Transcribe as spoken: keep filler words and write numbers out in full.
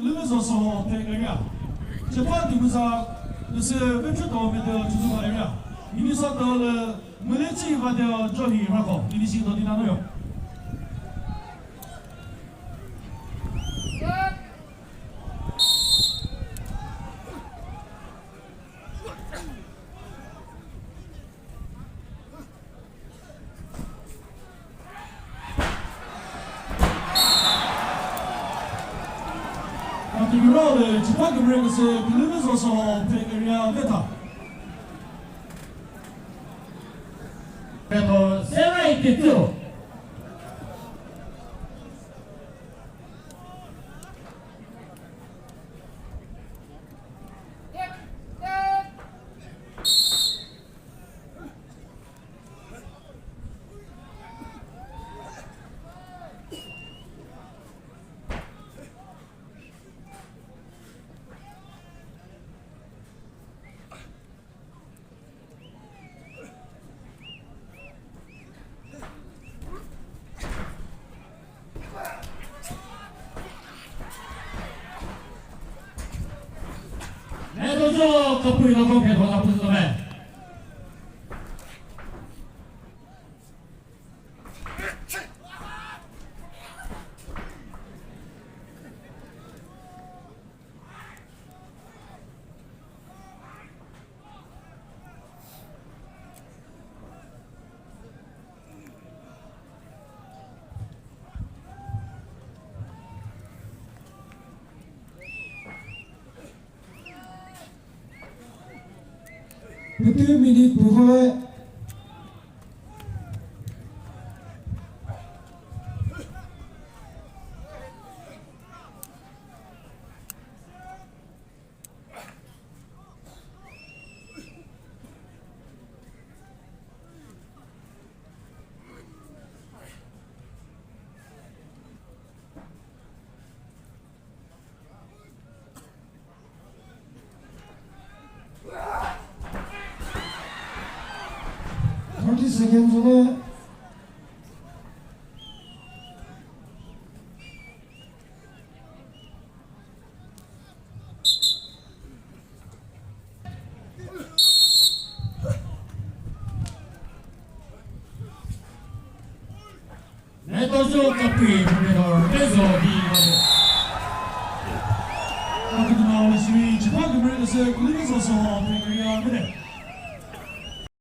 Lümezo Soho Phek area. Chepa Dumuza, lüsü Vechuto Medal Chozuba area. Minnesota lü Mülechi Vadeo Johi Rako, finishing to Dinanoyo. Akimiro le chipa kümre küsü Külüme Zoso Phek area veta. Peto Serai Tetsu. Neto jo kapui na ko phe ko na pui ko me. Pütü minute pühole. Thirty seconds left. Neto jo kapui, Professor Rezo di Babo. Kapui na wali siri, chipa kümre kese, Külüme Zoso Phek area vete.